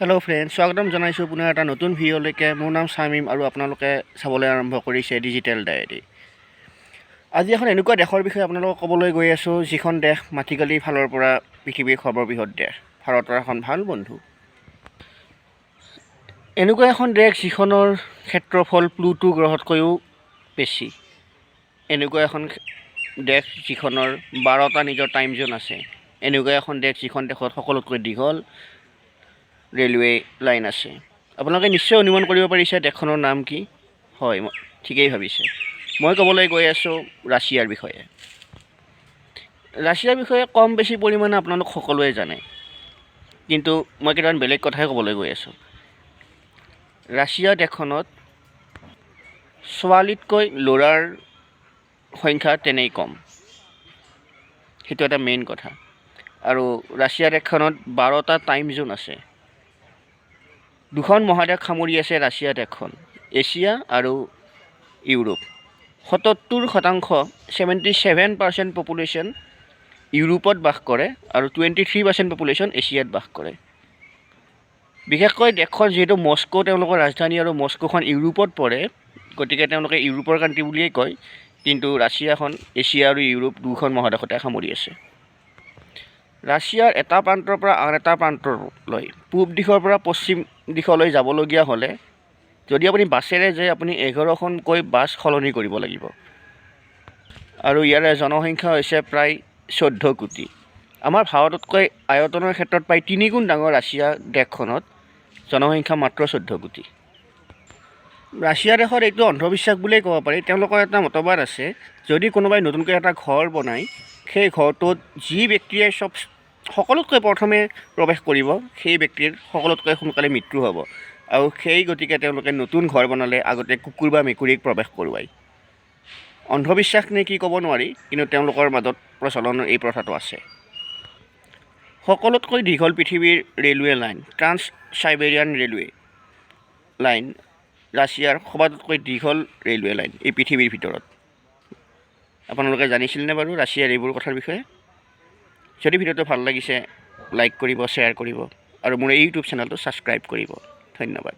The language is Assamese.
হেল্ল' ফ্ৰেণ্ড, স্বাগতম জনাইছোঁ পুনৰ এটা নতুন ভিডিঅ'লৈকে। মোৰ নাম শ্বামিম আৰু আপোনালোকে চাবলৈ আৰম্ভ কৰিছে ডিজিটেল ডায়েৰী। আজি এখন এনেকুৱা দেশৰ বিষয়ে আপোনালোকক ক'বলৈ গৈ আছোঁ, যিখন দেশ মাটিকালিৰ ফালৰ পৰা পৃথিৱীৰ সৰ্ববৃহৎ দেশ, ভাৰতৰ এখন ভাল বন্ধু। এনেকুৱা এখন দেশ যিখনৰ ক্ষেত্ৰফল প্লুটো গ্ৰহতকৈও বেছি। এনেকুৱা এখন দেশ যিখনৰ 12টা নিজৰ টাইম জ'ন আছে। এনেকুৱা এখন দেশ যিখন দেশত সকলোতকৈ দীঘল ৰেলৱে লাইন আছে। আপোনালোকে নিশ্চয় অনুমান কৰিব পাৰিছে দেশখনৰ নাম কি। হয়, ঠিকেই ভাবিছে। মই ক'বলৈ গৈ আছোঁ ৰাছিয়াৰ বিষয়ে। ৰাছিয়াৰ বিষয়ে কম বেছি পৰিমাণে আপোনালোক সকলোৱে জানে, কিন্তু মই কেইটামান বেলেগ কথাই ক'বলৈ গৈ আছোঁ। ৰাছিয়া দেশখনত ছোৱালীতকৈ ল'ৰাৰ সংখ্যা তেনেই কম, সেইটো এটা মেইন কথা। আৰু ৰাছিয়া দেশখনত 12টা টাইম জ'ন আছে। দুখন মহাদেশ সামৰি আছে ৰাছিয়া দেশখন, এছিয়া আৰু ইউৰোপ। 77%, 77% পপুলেশ্যন ইউৰোপত বাস কৰে আৰু 23% পপুলেশ্যন এছিয়াত বাস কৰে। বিশেষকৈ দেশখন যিহেতু মস্কো তেওঁলোকৰ ৰাজধানী আৰু মস্কোখন ইউৰোপত পৰে, গতিকে তেওঁলোকে ইউৰোপৰ কাণ্ট্ৰি বুলিয়েই কয়। কিন্তু ৰাছিয়াখন এছিয়া আৰু ইউৰোপ দুখন মহাদেশতে সামৰি আছে। ৰাছিয়াৰ এটা প্ৰান্তৰ পৰা আন এটা প্ৰান্তলৈ, পূব দিশৰ পৰা পশ্চিম দিশলৈ যাবলগীয়া হ'লে যদি আপুনি বাছেৰে যায়, আপুনি 11খনকৈ বাছ সলনি কৰিব লাগিব। আৰু ইয়াৰে জনসংখ্যা হৈছে প্ৰায় 14 কোটি। আমাৰ ভাৰততকৈ আয়তনৰ ক্ষেত্ৰত প্ৰায় তিনিগুণ ডাঙৰ ৰাছিয়া দেশখনত জনসংখ্যা মাত্ৰ 14 কোটি। ৰাছিয়া দেশত এইটো অন্ধবিশ্বাস বুলিয়েই ক'ব পাৰি। তেওঁলোকৰ এটা মতবাদ আছে, যদি কোনোবাই নতুনকৈ এটা ঘৰ বনায়, সেই ঘৰটোত যি ব্যক্তিয়ে সকলোতকৈ প্ৰথমে প্ৰৱেশ কৰিব, সেই ব্যক্তিৰ সকলোতকৈ সোনকালে মৃত্যু হ'ব। আৰু সেই গতিকে তেওঁলোকে নতুন ঘৰ বনালে আগতে কুকুৰ বা মেকুৰীক প্ৰৱেশ কৰোৱায়। অন্ধবিশ্বাস নে কি ক'ব নোৱাৰি, কিন্তু তেওঁলোকৰ মাজত প্ৰচলন এই প্ৰথাটো আছে। সকলোতকৈ দীঘল পৃথিৱীৰ railway line, trans Siberian railway line, ৰাছিয়াৰ সবাতোতকৈ দীঘল ৰেলৱে লাইন এই পৃথিৱীৰ ভিতৰত। আপোনালোকে জানিছিলনে বাৰু ৰাছিয়াৰ এইবোৰ কথাৰ বিষয়ে? যদি ভিডিঅ'টো ভাল লাগিছে, লাইক কৰিব, শ্বেয়াৰ কৰিব আৰু মোৰ এই ইউটিউব চেনেলটো ছাবস্ক্ৰাইব কৰিব। ধন্যবাদ।